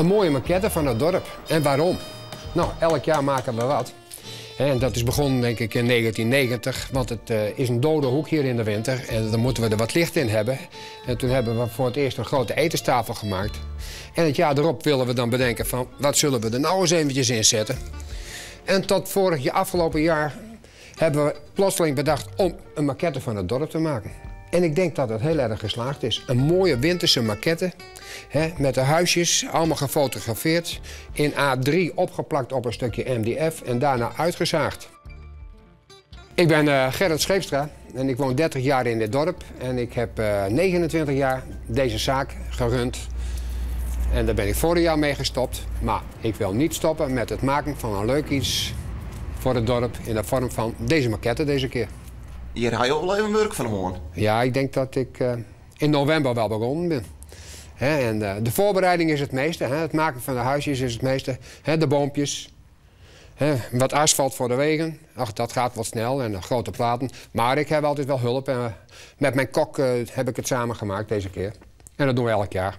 Een mooie maquette van het dorp. En waarom? Nou, elk jaar maken we wat. En dat is begonnen denk ik in 1990, want het eh, is een dode hoek hier in de winter. En dan moeten we er wat licht in hebben. En toen hebben we voor het eerst een grote etenstafel gemaakt. En het jaar erop willen we dan bedenken van, wat zullen we er nou eens eventjes in zetten? En tot vorig jaar, afgelopen jaar, hebben we plotseling bedacht om een maquette van het dorp te maken. En ik denk dat het heel erg geslaagd is. Een mooie winterse maquette, hè, met de huisjes, allemaal gefotografeerd. In A3 opgeplakt op een stukje MDF en daarna uitgezaagd. Ik ben eh, Gerrit Scheepstra en ik woon 30 jaar in dit dorp. En ik heb 29 eh, jaar deze zaak gerund. En daar ben ik vorig jaar mee gestopt. Maar ik wil niet stoppen met het maken van een leuk iets voor het dorp in de vorm van deze maquette deze keer. Hier ha jo al even wurk fan hân. Ja, ik denk dat ik eh, in november wel begonnen ben. en eh, de voorbereiding is het meeste. Het maken van de huisjes is het meeste. de boompjes. wat asfalt voor de wegen. Ach, dat gaat wat snel en de grote platen. Maar ik heb altijd wel hulp. En eh, met mijn kok heb ik het samen gemaakt deze keer. En dat doen we elk jaar.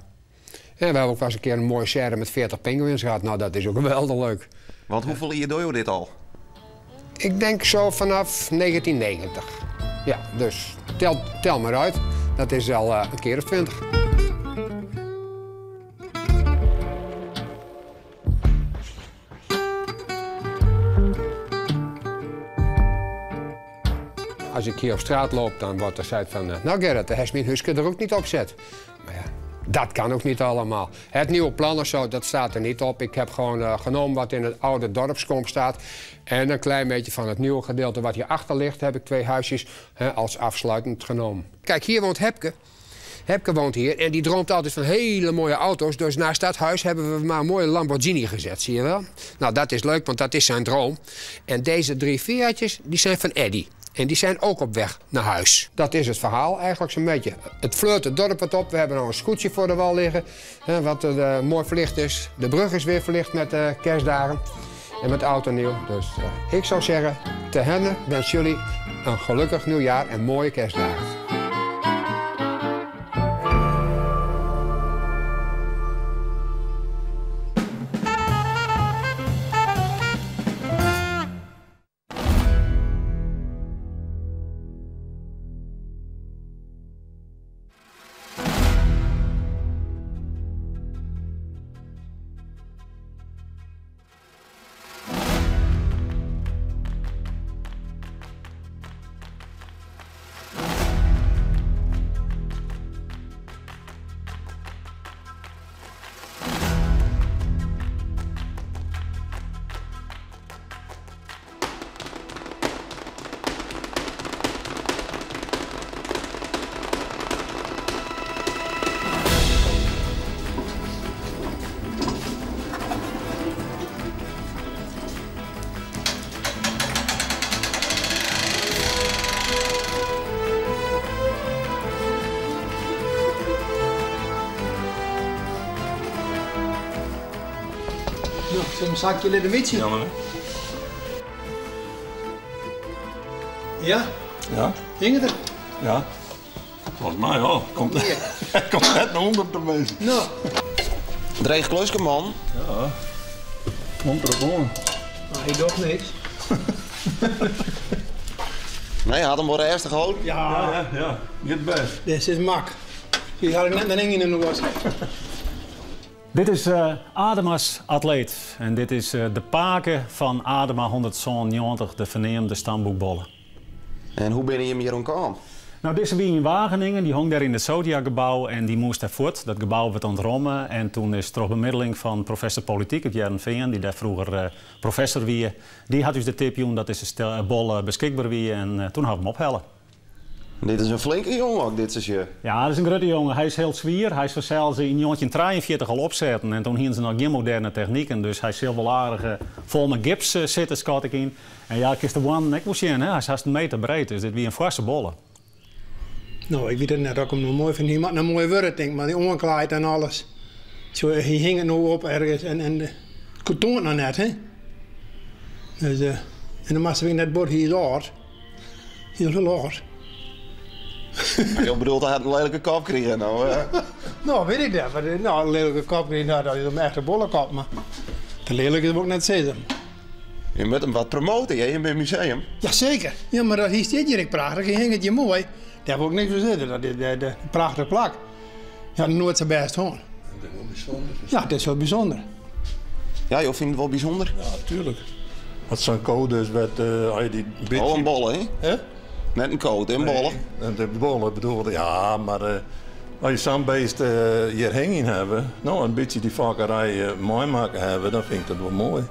En we hebben ook wel eens een keer een mooie serre met 40 pinguïns gehad. Nou, dat is ook geweldig leuk. Want hoeveel jier dogge jo dit al? Ik denk zo vanaf 1990. Ja, dus tel, tel maar uit. Dat is al eh, een keer of 20. Als ik hier op straat loop, dan wordt er gezegd van... Eh, nou Gerrit, daar heeft mijn huske er ook niet op zet. Maar ja, dat kan ook niet allemaal. Het nieuwe plan of zo, dat staat er niet op. Ik heb gewoon eh, genomen wat in het oude dorpskom staat. En een klein beetje van het nieuwe gedeelte wat hierachter ligt... heb ik twee huisjes hè, als afsluitend genomen. Kijk, hier woont Hepke. Hepke woont hier en die droomt altijd van hele mooie auto's. Dus naast dat huis hebben we maar een mooie Lamborghini gezet, zie je wel? Nou, dat is leuk, want dat is zijn droom. En deze drie Fiatjes, die zijn van Eddy. En die zijn ook op weg naar huis. Dat is het verhaal eigenlijk zo'n beetje. Het fleurt het dorp wat op. We hebben nou een scootje voor de wal liggen, hè, wat er, eh, mooi verlicht is. De brug is weer verlicht met de kerstdagen en met oud en nieuw. Dus eh, ik zou zeggen, te Herne wens jullie een gelukkig nieuwjaar en mooie kerstdagen. No, zo'n zakje litte witsje. Jammer, hè? Ja? Ja. Hing het er? Ja. Volgens mij wel. Komt, komt net naar onder te wezen. No. Dreech kluske, man. Ja. Komt erop oan. Maar hij docht niks. Nee, had hem wel ernstig gehouden. Ja. Ja, ja, ja. Niet best. Dit is mak. Die had ik net een ring in de was. Dit is uh, Adema's atleet en dit is uh, de pake fan Adema 197, de ferneamde stamboekbolle. En hoe binne jim hjir oan kaam? Nou, dizze wie yn Wageningen, dy hong dêr yn it Zodia-gebou en dy moast dêr fuort. Dat gebou wurdt ûntromme en toen is troch bemiddeling fan professor Politiek út Hearrenfean, dy't dêr froeger uh, professor wie, dy hat ús de tip jûn dat dizze bolle beskikber wie en toen hawwe we him ophelle. Dit is in flinke jonge, as ik dit sa sjoch. Ja, dat is in grutte jonge. Hy is hiel swier. Hy is fansels yn 1943 al opsetten en toen hienen se noch gjin moderne techniken, dus hy sil wol aardich eh, fol mei gips eh, sitte, skat ik yn. En ja, kinst de hoarnen ek wol sjen, hè? Hy is hast in meter breed, dus dit wie in foarse bolle. No, ik wit it net oft ik him no moai fyn. Hy moat noch moai wurde, tink ik, mar dy oanklaaid en alles. Sjoch, hy hinget no op ergens en, en it toant noch net, hè. Dus, uh, en dan moatst wer net bot, hy is âld. Hy is hiel âld. Jo bedoelt, hy hat in lelike kop krigen no? No, wit ik net. Maar, no, in lelike kop krigen, no, dat is in echte bollekop. Mar te lelijk is wol ik net sizze. Je moat him wat promote, hè, yn it museum. Jaseker. Ja, mar dat hy stiet hjir ek prachtich. Hy hinget hjir moai. Dêr wol ik niks fan sizze. Dat is de prachtich plak. Ja, noait sa bêst hân. Dat is wol bysûnder. Ja, dat is wol bysûnder. Ja, jo fine it wol bysûnder? Ja, tuerlik. As sa'n ko dus wet, as je dy bytsje... Oh, in bolle, hè? Hè? Net in ko, in bolle. Nee, de bolle bedoelde, ja, mar as je sa'n beest hjir hingjen hawwe, no, in bytsje dy fokkerij meimakke hawwe, dan fyn ik dat wol moai.